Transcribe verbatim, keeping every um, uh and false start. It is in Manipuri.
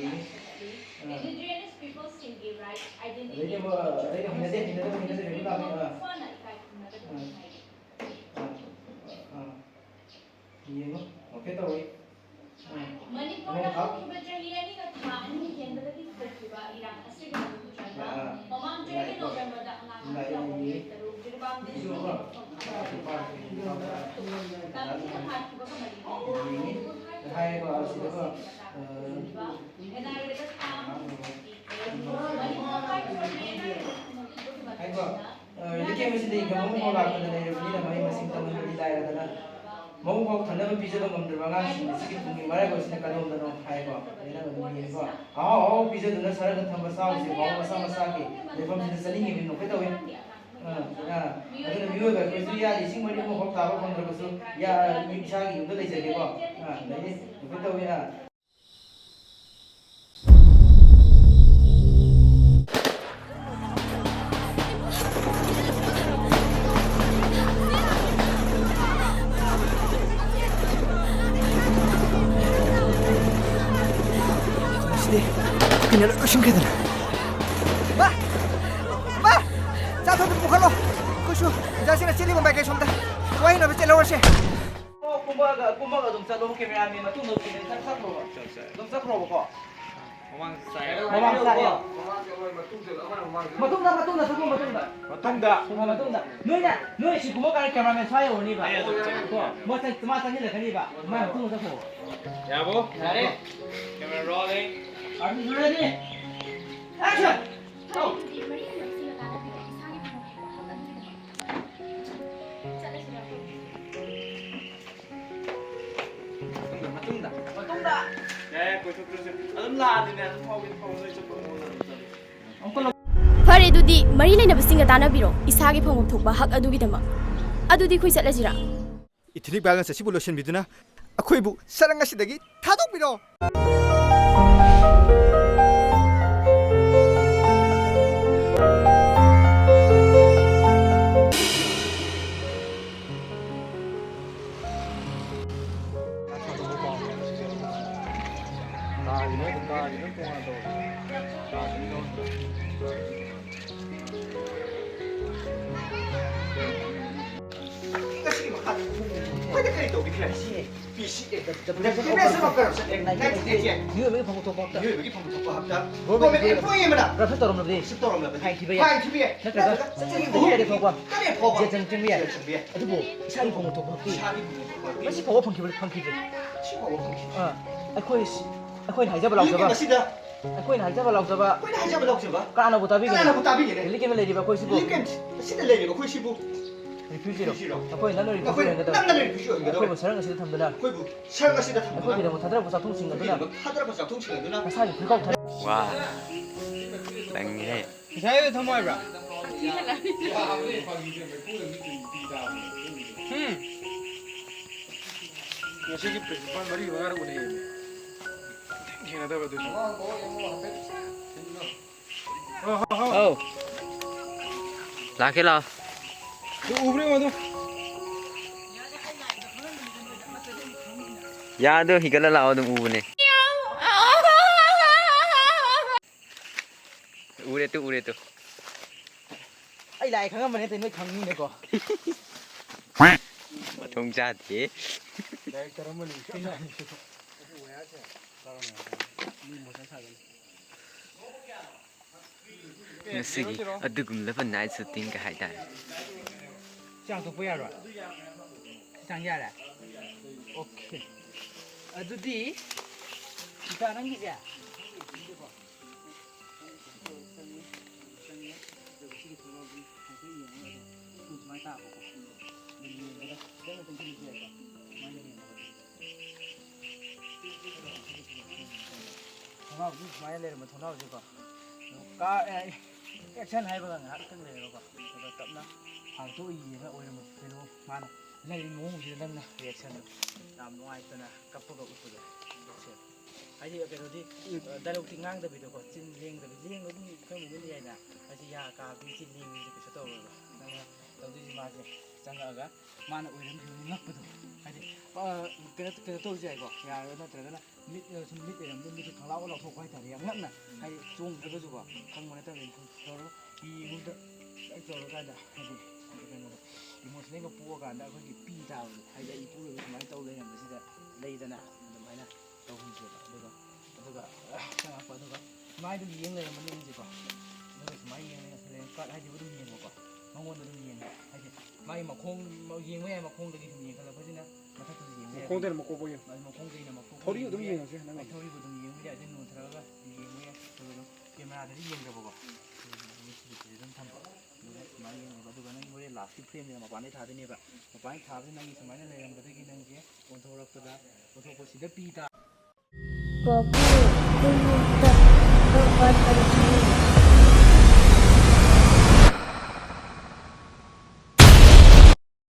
ꯌꯦꯡꯉꯤ꯫ ꯑꯥ꯫ Indigenous peopleꯁꯤꯡꯒꯤ rights, identity, ꯑꯗꯩꯗꯤ ꯑꯃ, ꯑꯗꯩꯗꯤ ꯍꯩꯅꯗꯦ, ꯍꯩꯅꯗꯕ, ꯍꯩꯅꯗꯕ ꯂꯩꯕ ꯇꯥꯕꯅꯤ꯫ ꯑꯥ꯫ ꯃꯁꯥꯅ ꯏꯀꯥꯏ ꯈꯨꯝꯅꯒꯗꯕꯅꯤ ꯑꯥ꯫ ꯍꯥꯏꯔꯤ꯫ ꯑꯥ꯫ ꯑꯥ꯫ ꯌꯦꯡꯉꯣ, okay ꯇꯧꯋꯤ꯫ ꯑꯥ꯫ ꯃꯅꯤꯄꯨꯔꯗ ꯑꯃꯨꯛ ꯍꯥꯞ꯫ ꯍꯧꯈꯤꯕ ꯆꯍꯤ ꯑꯅꯤꯒ ꯊꯥ ꯑꯅꯤ ꯍꯦꯟꯕꯗꯒꯤ ꯊꯣꯛꯈꯤꯕ ꯏꯔꯥꯡ ꯑꯁꯤꯒ ꯃꯔꯤ ꯂꯩꯅꯅ ꯑꯥ꯫ ꯃꯃꯥꯡ ꯆꯍꯤꯒꯤ ꯌꯥꯏꯀꯣ꯫ ꯅꯣꯕꯦꯝꯕꯔꯗ ꯑꯉꯥꯡ ꯌꯥꯏ, ꯑꯃ ꯌꯥꯏ, ꯌꯥꯏ꯫ ꯇꯔꯨꯛ ꯖꯤꯔꯤꯕꯥꯝꯗꯒꯤ ꯌꯦꯡꯉꯣ꯫ ꯃꯐꯝ ꯑꯃꯗ ꯌꯦꯡꯉꯣ꯫ ꯇꯝꯕꯤꯅ ꯐꯥꯈꯤꯕꯀꯣ ꯃꯔꯤ ꯂꯩꯅꯅ ꯌꯦꯡꯉꯤ꯫ ꯍꯥꯏꯔꯦꯀꯣ, ꯑꯁꯤꯗꯀꯣ, ꯑ, ꯍꯥꯏꯀꯣ, ꯑ, ꯍꯧꯖꯤꯛꯀꯤ ꯑꯃꯁꯤꯗ income ꯑꯃꯐꯥꯎ ꯂꯥꯛꯇꯅ ꯂꯩꯔꯕꯅꯤꯅ ꯃꯍꯩ ꯃꯁꯤꯡ ꯇꯝꯍꯟꯕꯗꯤ ꯂꯥꯏꯔꯗꯅ ꯃꯕꯨꯛ ꯐꯥꯎ ꯊꯟꯅꯕ ꯄꯤꯖꯕ ꯉꯝꯗ꯭ꯔꯕ ꯑꯉꯥꯡꯁꯤꯡ ꯑꯁꯤꯒꯤ ꯇꯨꯡꯒꯤ ꯃꯔꯥꯏꯕꯛ ꯑꯁꯤꯅ ꯀꯗꯣꯝꯗꯅꯣ ꯍꯥꯏꯀꯣ꯫ ꯑꯩꯅ ꯑꯗꯨꯝ ꯌꯦꯡꯉꯤꯀꯣ꯫ ꯑꯍꯥꯎ ꯑꯍꯥꯎ ꯄꯤꯖꯗꯨꯅ ꯁꯔꯒ ꯊꯝꯕ ꯆꯥꯎꯁꯦ ꯐꯥꯎꯕ ꯃꯁꯥ ꯃꯁꯥꯒꯤ ꯂꯩꯐꯝꯁꯤꯗ ꯆꯠꯅꯤꯡꯉꯤꯕꯅꯤ ꯅꯣꯛꯐꯦ ꯇꯧꯋꯤ꯫ ꯑ, ꯑ, ꯑꯗꯨꯅ ꯃꯤꯑꯣꯏꯕ ꯑꯩꯈꯣꯏꯁꯨ ꯌꯥꯔꯤ ꯏꯁꯤꯡ ꯃꯔꯤ ꯑꯃꯐꯥꯎ ꯇꯥꯕ ꯐꯪꯗ꯭ꯔꯕꯁꯨ ꯌꯥ-, ꯏꯁꯥꯒꯤ ꯌꯨꯝꯗ ꯂꯩꯖꯒꯦꯀꯣ꯫ ꯑ, ꯂꯩꯅꯤ ꯅꯣꯛꯐꯦ ꯇꯧꯋꯤ꯫ ꯑ꯫ ꯁꯤꯗꯤ ꯀꯩꯅꯣ ꯂꯣꯏ ꯂꯣꯏꯁꯤꯟꯈ꯭ꯔꯦꯗꯅ꯫ ꯃꯥ! ꯃꯥ! ꯆꯥ ꯊꯛꯇ ꯄꯨꯈꯠꯂꯣ꯫ ꯑꯩꯈꯣꯏꯁꯨ ꯑꯣꯖꯥꯁꯤꯡꯅ ꯆꯦꯜꯂꯤꯕ ꯃꯥꯏꯀꯩ ꯁꯣꯝꯗ ꯋꯥꯍꯩꯅꯕ ꯆꯦꯜꯍꯧꯔꯁꯦ꯫ ꯑꯣ, ꯀꯨꯝꯃꯒ, ꯀꯨꯝꯃꯒ ꯑꯗꯨꯝ ꯆꯠꯂꯣ, cameraman ꯃꯇꯨꯡꯗ ꯑꯗꯨꯝ ꯆꯠꯈ꯭ꯔꯣꯕ꯫ ꯑꯗꯨꯝ ꯆꯠꯈ꯭ꯔꯣꯕꯀꯣ꯫ ꯃꯃꯥꯡ ꯆꯥꯏ꯫ ꯃꯃꯥꯡ ꯆꯥꯏ꯫ ꯃꯃꯥꯡ ꯆꯠꯂꯣꯏ, ꯃꯇꯨꯡ ꯆꯠꯂꯣ, ꯑꯃꯅ ꯃꯃꯥꯡ ꯆꯠꯂꯣ꯫ ꯃꯇꯨꯡꯗ, ꯃꯇꯨꯡꯗ, ꯆꯠꯈ꯭ꯔꯣ, ꯃꯇꯨꯡꯗ꯫ ꯃꯇꯨꯡꯗ꯫ ꯃꯇꯨꯡꯗ꯫ ꯅꯣꯏꯅ, ꯅꯣꯏ ꯁꯤ ꯀꯨꯝꯃ ꯀꯥꯟꯗ cameraman ꯁ꯭ꯋꯥꯏ ꯌꯧꯔꯅꯤꯕ꯫ ꯑꯩ ꯑꯗꯨꯝ ꯆꯠꯂꯣ꯫ ꯀꯣ, ꯃꯣꯏ ꯆꯪ-, ꯃꯥ ꯆꯪꯁꯤꯜꯂꯛꯀꯅꯤꯕ꯫ ꯃꯥꯏ ꯃꯇꯨꯡꯗ ꯆꯠꯈ꯭ꯔꯣ꯫ ꯌꯥꯔꯕꯣ? ꯌꯥꯔꯦ꯫ Camera rolling꯫ Artist ready? Action! ꯐꯔꯦ, ꯑꯗꯨꯗꯤ ꯃꯔꯤ ꯂꯩꯅꯕꯁꯤꯡꯒ ꯇꯥꯟꯅꯕꯤꯔꯣ, ꯏꯁꯥꯒꯤ ꯐꯪꯐꯝ ꯊꯣꯛꯄ ꯍꯛ ꯑꯗꯨꯒꯤꯗꯃꯛ꯫ ꯆꯠꯂꯁꯤꯔꯣ? ꯃꯇꯨꯡꯗ, ꯃꯇꯨꯡꯗ, ꯃꯇꯨꯡꯗ꯫ ꯌꯥꯏ, ꯌꯥꯏ, ꯀꯣꯏꯊꯣꯛꯇ꯭ꯔꯁꯨ꯫ ꯑꯗꯨꯝ ꯂꯥꯛꯑꯗꯤꯅꯦ, ꯑꯗꯨꯝ ꯐꯥꯎꯒꯦ, ꯐꯥꯎꯒꯦ, ꯅꯣꯏ ꯆꯠꯄ ꯃꯑꯣꯡꯗ ꯑꯗꯨꯝ ꯆꯠꯂꯨ꯫ ꯐꯔꯦ, ꯑꯗꯨꯗꯤ ꯃꯔꯤ ꯂꯩꯅꯕꯁꯤꯡꯒ ꯇꯥꯟꯅꯕꯤꯔꯣ, ꯏꯁꯥꯒꯤ ꯐꯪꯐꯝ ꯊꯣꯛꯄ ꯍꯛ ꯑꯗꯨꯒꯤꯗꯃꯛ꯫ ꯑꯗꯨꯗꯤ ꯑꯩꯈꯣꯏ ꯆꯠꯂꯁꯤꯔꯥ? Ethnic violence ꯑꯁꯤꯕꯨ ꯂꯣꯏꯁꯤꯟꯕꯤꯗꯨꯅ ꯑꯩꯈꯣꯏꯕꯨ ꯁꯔꯪ ꯑꯁꯤꯗꯒꯤ ꯊꯥꯗꯣꯛꯄꯤꯔꯣ꯫ ꯀꯥꯒꯤꯅꯣ ꯑꯗꯨꯝ ꯀꯥꯒꯤꯅꯣ ꯇꯣꯉꯥꯟꯅ ꯇꯧꯔꯣ꯫ ꯀꯥꯒꯤꯅꯣ ꯇꯣꯉꯥꯟꯅ ꯇꯧꯔꯣ꯫ ꯉꯁꯤꯒꯤ ꯃꯈꯥꯗ ꯑꯩꯈꯣꯏꯗ ꯀꯔꯤ ꯇꯧꯕꯤꯈ꯭ꯔꯦ? ꯄꯤ ꯁꯤ ꯑꯦ, The Definition of Corruption Act, nineteen eighty-eight꯫ ꯃꯤꯑꯣꯏꯕꯒꯤ ꯐꯪꯐꯝ ꯊꯣꯛꯄ ꯍꯛꯇ꯫ ꯃꯤꯑꯣꯏꯕꯒꯤ ꯐꯪꯐꯝ ꯊꯣꯛꯄ ꯍꯛꯇ꯫ Government employee ꯑꯃꯅ corruption ꯇꯧꯔꯝꯂꯕꯗꯤ, corruption ꯇꯧꯔꯝꯂꯕꯗꯤ, fine ꯊꯤꯕ ꯌꯥꯏ꯫ Fine ꯊꯤꯕ ꯌꯥꯏ꯫ ꯅꯠꯇ꯭ꯔꯒ ꯅꯠꯇ꯭ꯔꯒ ꯆꯍꯤ ꯆꯍꯤ ꯑꯍꯨꯝ ꯇꯔꯦꯠ ꯐꯥꯎꯕ ꯇꯔꯦꯠ ꯐꯥꯎꯕ jail ꯆꯪ-, ꯆꯪꯕ ꯌꯥꯏ꯫ Jail ꯆꯪꯕ ꯌꯥꯏ꯫ ꯑꯗꯨꯕꯨ ꯏꯁꯥꯒꯤ ꯐꯪꯐꯝ ꯊꯣꯛꯄ ꯍꯛꯇꯤ ꯏꯁꯥꯒꯤ ꯐꯪꯐꯝ ꯊꯣꯛꯄ ꯍꯛꯇꯤ ꯉꯁꯤ ꯐꯥꯎꯕ ꯐꯪꯈꯤꯗ꯭ꯔꯤ꯫ ꯉꯁꯤ ꯐꯥꯎꯕ ꯐꯪꯈꯤꯗ꯭ꯔꯤ꯫ ꯑꯥ, ꯑꯩꯈꯣꯏ, ꯑꯩꯈꯣꯏꯅ ꯍꯥꯏꯖꯕ ꯂꯥꯎꯖꯕ꯫ ꯌꯨꯝꯒꯤ ꯃꯁꯤꯗ ꯑꯩꯈꯣꯏꯅ ꯍꯥꯏꯖꯕ ꯂꯥꯎꯖꯕ꯫ ꯑꯩꯈꯣꯏꯅ ꯍꯥꯏꯖꯕ ꯂꯥꯎꯖꯕ꯫ ꯀꯅꯥꯅꯕꯨ ꯇꯥꯕꯤꯒꯅꯤ? ꯀꯅꯥꯅꯕꯨ ꯇꯥꯕꯤꯒꯅꯤ? Relief camp ꯂꯩꯔꯤꯕ ꯑꯩꯈꯣꯏꯁꯤꯕꯨ꯫ Relief camp ꯑꯁꯤꯗ ꯂꯩꯔꯤꯕ ꯑꯩꯈꯣꯏꯁꯤꯕꯨ꯫ Refugee ꯔꯣ? Refugee ꯔꯣ? ꯑꯩꯈꯣꯏ ꯅꯪꯅ ꯑꯩꯈꯣꯏ refugee ꯑꯣꯏꯍꯟꯒꯗꯕ꯫ ꯅꯪꯅ refugee ꯑꯣꯏꯍꯟꯒꯗꯕ꯫ ꯑꯩꯈꯣꯏꯕꯨ ꯁꯔꯪ ꯑꯁꯤꯗ ꯊꯝꯗꯨꯅ꯫ ꯑꯩꯈꯣꯏꯕꯨ ꯁꯔꯪ ꯑꯁꯤꯗ ꯊꯝꯗꯨꯅ꯫ ꯑꯩꯈꯣꯏꯒꯤꯗꯃꯛ ꯊꯥꯗꯔꯛꯄ ꯆꯥꯛꯊꯨꯡꯁꯤꯡ ꯑꯗꯨꯅ꯫ ꯑꯩꯈꯣꯏꯒꯤꯗꯃꯛ ꯊꯥꯗꯔꯛꯄ ꯆꯥꯛꯊꯨꯡꯁꯤꯡ ꯑꯗꯨꯅ꯫ ꯃꯁꯥꯒꯤ ꯐꯨꯔꯤꯠꯈꯥꯎ ꯊꯥꯗ- ꯋꯥ, ꯅꯪꯉꯤꯍꯦ꯫ ꯉꯁꯥꯏ ꯑꯗꯨ ꯊꯝꯃꯣ ꯍꯥꯏꯕ꯭ꯔꯥ? ꯎꯝ꯫ ꯉꯁꯤꯒꯤ principal ꯃꯔꯤ ꯃꯉꯥꯔꯛ ꯎꯅꯩꯌꯦꯃꯤ꯫ ꯊꯦꯡꯅꯗꯕ ꯑꯗꯨꯁꯨ꯫ ꯍꯣ, ꯍꯣ, ꯍꯣ꯫ ꯑꯧ꯫ ꯂꯥꯛꯀꯦ ꯂꯥꯛꯑꯣ꯫ ꯑꯗꯨ ꯎꯕ꯭ꯔꯥ ꯌꯦꯡꯉꯣ ꯑꯗꯨ꯫ ꯌꯥꯗꯣ ꯍꯤꯒꯠꯂ ꯂꯥꯛꯑꯣ, ꯑꯗꯨꯝ ꯎꯕꯅꯦ꯫ ꯎꯔꯦ ꯇꯨ, ꯎꯔꯦ ꯇꯨ꯫ ꯑꯩ ꯂꯥꯛꯑꯦ ꯈꯪꯉꯝꯕ ꯅꯠꯇꯦ, ꯅꯣꯏ ꯈꯪꯅꯤꯅꯀꯣ꯫ ꯃꯊꯣꯡ ꯆꯥꯗꯦ꯫ Director ꯑꯃꯅꯤ꯫ ꯃꯤ ꯃꯣꯆꯥ ꯁꯥꯒꯅꯤ꯫ ꯉꯁꯤꯒꯤ ꯑꯗꯨꯒꯨꯝꯂꯕ night shooting ꯀ ꯍꯥꯏꯇꯥꯔꯦ꯫ ꯁꯤ ꯍꯥꯡꯇꯣꯛꯄ ꯌꯥꯔꯣꯏ? ꯁꯤ ꯆꯪ ꯌꯥꯔꯦ? Okay꯫ ꯑꯗꯨꯗꯤ ꯏꯇꯥ ꯅꯪꯒꯤꯁꯦ? ꯁꯨꯃꯥꯏꯅ ꯇꯥꯕꯀꯣ꯫ ꯑꯗꯨꯝ ꯌꯦꯡꯕꯗ ꯈꯤꯇꯪ ꯈꯤꯇꯪ ꯊꯤꯜꯂꯁꯨ ꯌꯥꯏꯀꯣ꯫ ꯁꯨꯃꯥꯏꯅ ꯌꯦꯡꯕꯗ꯫ ꯊꯣꯡꯅꯥꯎꯁꯤ ꯁꯨꯃꯥꯏꯅ ꯂꯩꯔꯝꯕ ꯊꯣꯡꯅꯥꯎꯁꯤꯀꯣ꯫ ꯀꯥ-, ꯑꯦ, action ꯍꯥꯏꯕꯒ ꯉꯥꯏꯍꯥꯛꯇꯪ ꯂꯩꯔꯒꯀꯣ꯫ ꯑꯗꯨꯒ ꯇꯞꯅ ꯍꯥꯡꯇꯣꯛꯑ ꯌꯦꯡꯉ ꯑꯣꯏꯔꯝꯕ ꯀꯩꯅꯣ ꯃꯥꯅ ꯂꯩꯔꯤ ꯃꯑꯣꯡꯁꯤꯗ ꯅꯪꯅ reaction ꯗꯣ ꯌꯥꯝ ꯅꯨꯡꯉꯥꯏꯇꯅ ꯀꯞꯄꯒ ꯎꯠꯄꯗꯣ꯫ ꯍꯥꯏꯗꯤ ꯀꯩꯅꯣꯗꯤ, dialogue ꯇꯤ ꯉꯥꯡꯗꯕꯤꯗꯀꯣ, ꯆꯤꯟ ꯂꯦꯡꯗꯕꯤ, ꯂꯦꯡꯕ ꯑꯗꯨꯝ ꯈꯔ ꯃꯨꯛ ꯌꯥꯏꯅ꯫ ꯍꯥꯏꯗꯤ ꯌꯥ ꯀꯥꯕꯤ, ꯆꯤꯟ ꯂꯦꯡꯕꯤꯗꯤ ꯀꯩꯁꯨ ꯇꯧꯔꯣꯏꯕ꯫ ꯅꯪꯅ ꯇꯧꯗꯣꯏꯁꯤ ꯃꯥꯁꯦ ꯆꯪꯉꯛꯑꯒ ꯃꯥꯅ ꯑꯣꯏꯔꯝꯈꯤꯕ ꯉꯛꯄꯗꯣ꯫ ꯍꯥꯏꯗꯤ ꯀꯩꯅꯣ ꯀꯩꯅꯣ ꯇꯧꯔꯁꯨ ꯌꯥꯏꯀꯣ꯫ ꯌꯥꯔꯒ ꯅꯠꯇ꯭ꯔꯒꯅ ꯃꯤꯠ ꯁꯨꯝ ꯃꯤꯠ ꯂꯩꯔꯝꯗ ꯃꯤꯠꯁꯦ ꯈꯪꯂꯥꯎ ꯂꯥꯎꯊꯣꯛꯄ ꯍꯥꯏꯇꯥꯔꯦ, ꯌꯥꯝ ꯅꯛꯅ꯫ ꯍꯥꯏꯗꯤ ꯆꯣꯡꯗ꯭ꯔꯒꯁꯨꯀꯣ, ꯈꯪꯕ ꯅꯠꯇꯕꯅꯤꯅ ꯁꯨꯝ ꯇꯧꯔꯒ ꯌꯦꯡꯉꯨꯗ ꯇꯧꯔꯀꯥꯟꯗ, ꯍꯥꯏꯗꯤ ꯀꯩꯅꯣꯗ ꯏꯃꯣꯁꯅꯦꯜꯒ ꯄꯣꯛꯑꯀꯥꯟꯗ ꯑꯩꯈꯣꯏꯒꯤ ꯄꯤ ꯇꯥꯕꯗꯣ, ꯍꯥꯏꯗꯤ ꯑꯩ ꯏꯄꯨꯔꯣꯏꯕ ꯁꯨꯃꯥꯏꯅ ꯇꯧ ꯂꯩꯔꯝꯕꯁꯤꯗ ꯂꯩꯗꯅ, ꯑꯗꯨꯃꯥꯏꯅ ꯇꯧꯍꯟꯁꯦꯕ꯫ ꯑꯗꯨꯒ ꯑꯗꯨꯒ ꯆꯪꯉꯛꯄ, ꯑꯗꯨꯒ ꯁꯨꯃꯥꯏꯅ ꯑꯗꯨꯝ ꯌꯦꯡ ꯂꯩꯔꯝꯕꯅꯤ ꯑꯩꯁꯦꯀꯣ꯫ ꯑꯗꯨꯒ ꯁꯨꯃꯥꯏꯅ ꯌꯦꯡ ꯂꯩꯔꯝꯕꯁꯦ ꯀꯥꯔꯠ ꯍꯥꯏꯁꯤꯕꯨ ꯑꯗꯨꯝ ꯌꯦꯡꯕꯀꯣ, ꯃꯉꯣꯟꯗ ꯑꯗꯨꯝ ꯌꯦꯡꯕ ꯍꯥꯏꯗꯤ ꯃꯥꯒꯤ ꯃꯈꯣꯡ ꯌꯦꯡꯕ ꯌꯥꯏ, ꯃꯈꯣꯡꯗꯒꯤ ꯁꯨꯝ ꯌꯦꯡꯈꯠꯂꯛꯄꯁꯤꯅ ꯃꯊꯛꯇꯁꯨ ꯌꯦꯡꯕ ꯌꯥꯏ꯫ ꯃꯈꯣꯡꯗꯩꯅ ꯃꯀꯣꯛ ꯐꯥꯎ ꯌꯦꯡꯉꯨ꯫ ꯑꯗꯨ ꯃꯈꯣꯡꯗꯒꯤꯅ ꯃꯀꯣꯛ ꯊꯧꯔꯤ ꯑꯗꯨꯝ ꯌꯦꯡꯕ ꯌꯥꯏ꯫ ꯌꯦꯡꯉꯁꯦ ꯅꯪ꯫ ꯑꯩ ꯊꯧꯔꯤꯕꯨ ꯑꯗꯨꯝ ꯌꯦꯡꯕ ꯌꯥꯏ, ꯑꯗꯨꯝ ꯅꯣꯟꯊꯔꯛꯑꯒ ꯌꯦꯡꯕ ꯌꯥꯏ꯫ ꯑꯗꯨꯒ ꯑꯗꯨꯝ ꯀꯦꯃꯦꯔꯥꯗꯗꯤ ꯌꯦꯡꯗꯕꯀꯣ꯫ ꯑꯗꯨꯝ ꯁꯤꯗ ꯑꯗꯨꯝ ꯊꯝꯕ꯫ ꯑꯗꯨꯒ ꯁꯨꯃꯥꯏꯅ ꯌꯦꯡꯉꯦꯕ꯫ ꯑꯗꯨꯒ ꯅꯪꯒꯤ ꯍꯣꯔꯦꯟ ꯂꯥꯁꯀꯤ ꯐ꯭ꯔꯦꯝꯁꯤꯅ ꯃꯄꯥꯟꯗꯩ ꯊꯥꯗꯣꯏꯅꯦꯕ꯫ ꯃꯄꯥꯟꯗꯩ ꯊꯥꯕꯁꯤ ꯅꯪꯒꯤ ꯁꯨꯃꯥꯏꯅ ꯂꯩꯔꯝꯕꯗꯒꯤ ꯅꯪꯁꯦ ꯑꯣꯟꯊꯣꯔꯛꯄꯗ, ꯑꯣꯟꯊꯣꯔꯛꯄꯁꯤꯗ ꯄꯤ ꯇꯥ- ꯄꯥꯕꯨꯡ, ꯈꯨꯟꯃꯨꯛꯇ ꯈꯣꯡꯕꯥꯟ ꯄꯔꯤꯡ